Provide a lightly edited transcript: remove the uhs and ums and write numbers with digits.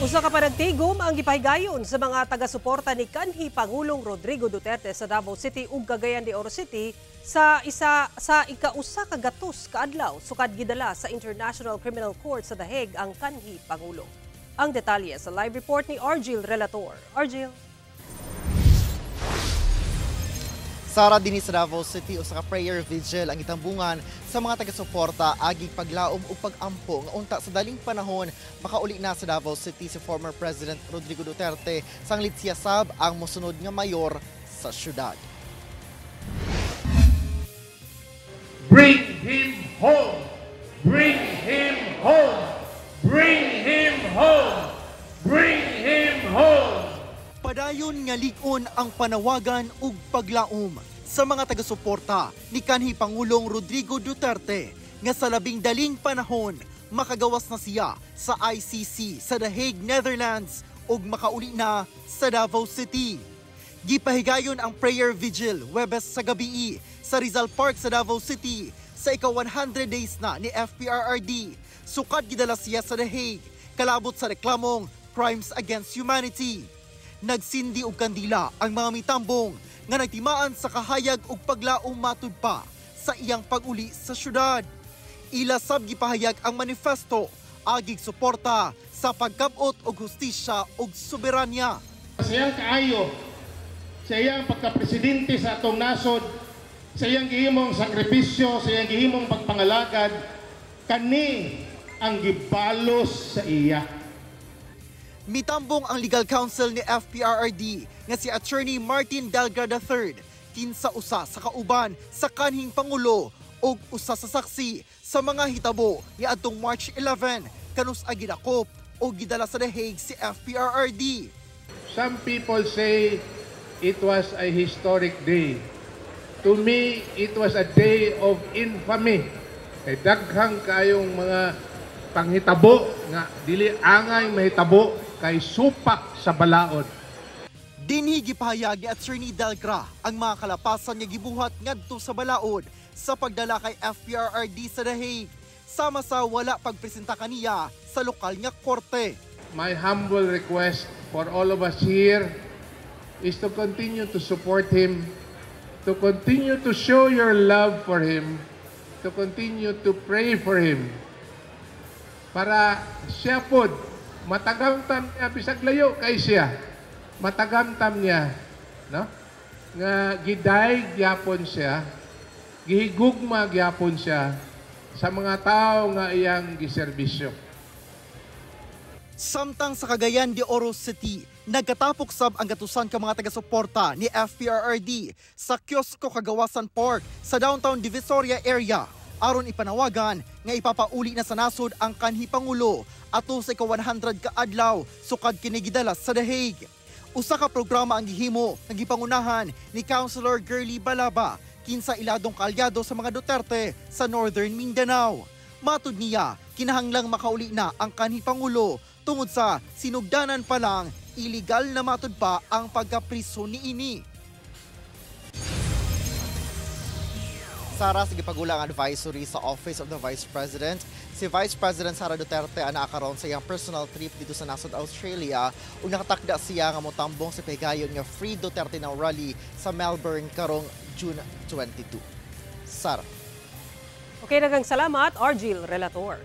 Usa ka panagtigom ang gipahigayon sa mga taga-suporta ni kanhi Pangulong Rodrigo Duterte sa Davao City ug Cagayan de Oro City sa isa sa ika-100 ka adlaw sukad gidala sa International Criminal Court sa The Hague ang kanhi Pangulo. Ang detalye sa live report ni Argil Relator. Argil. Sara, dinhi sa Davao City, usa ka prayer vigil ang gitambungan sa mga taga-suporta agig paglaom ug pag-ampo nga unta sa daling panahon makauli na sa Davao City si former President Rodrigo Duterte sanglit siya sab ang mosunod nga mayor sa syudad. Bring him home! Bring him home! Bring him home! Bring him home! Padayon nga lig-on ang panawagan ug paglaom sa mga taga-suporta ni kanhi Pangulong Rodrigo Duterte nga sa labing daling panahon makagawas na siya sa ICC sa The Hague, Netherlands ug makauli na sa Davao City. Gipahigayon ang prayer vigil Huwebes sa gabii sa Rizal Park sa Davao City sa ika-100 days na ni FPRRD. Sukad gidala siya sa The Hague kalabot sa reklamong Crimes Against Humanity. Nagsindi og kandila ang mga mitambong nga nagtimaan sa kahayag og paglaom matud pa sa iyang pag-uli sa syudad. Ila sab gipahayag ang manifesto agig suporta sa pagkabot og hustisya ug soberanya. Sa iyang kaayo, sa iyang pagkapresidente sa atong nasod, sa iyang gihimong sakripisyo, sa iyang gihimong pagpangalagad, kani ang gibalos sa iya. Mitambong ang legal counsel ni FPRRD nga si Attorney Martin Delgra III kinsa usa sa kauban sa kanhing pangulo ug usa sa saksi sa mga hitabo niadtong March 11 kanus gidakop o gidala sa The Hague si FPRRD. Some people say it was a historic day. To me, it was a day of infamy. Kay daghang kayong mga panghitabo nga dili angay mahitabo kay supak sa balaod. Dinhi gipahayag ni Attorney Delgra ang mga kalapasan nga gibuhat ngadto sa balaod sa pagdala kay FPRRD sa The Hague sama sa wala pagpresenta kaniya sa lokal nga korte. My humble request for all of us here is to continue to support him, to continue to show your love for him, to continue to pray for him. Para siya pod, matagamtam niya, bisag layo kay siya, matagamtam niya, no? Nga giday gyapon siya, gihigugma gyapon siya sa mga tao nga iyang giserbisyo. Samtang sa Cagayan de Oro City, nagkatapok sab ang gatusan ka mga taga-suporta ni FPRRD sa Kiosko Kagawasan Park sa downtown Divisoria area aron ipanawagan nga ipapauli na sa nasod ang kanhi Pangulo ato sa ika-100 ka adlaw sukad kini gidala sa The Hague. Usa ka programa ang gihimo nga gipangunahan ni Councilor Girlie Balaba kinsa iladong kaalyado sa mga Duterte sa Northern Mindanao. Matud niya, kinahanglang makauli na ang kanhi Pangulo tungod sa sinugdanan pa lang illegal na matud pa ang pagkapriso niini. Sara, sige pagulang advisory sa Office of the Vice President. Si Vice President Sara Duterte ang karon sa iyang personal trip dito sa nasod Australia ug nakatakda siya nga motambong sa pahigayon nga Free Duterte Now rally sa Melbourne karong June 22. Sara. Okay, daghang salamat, Argil Relator.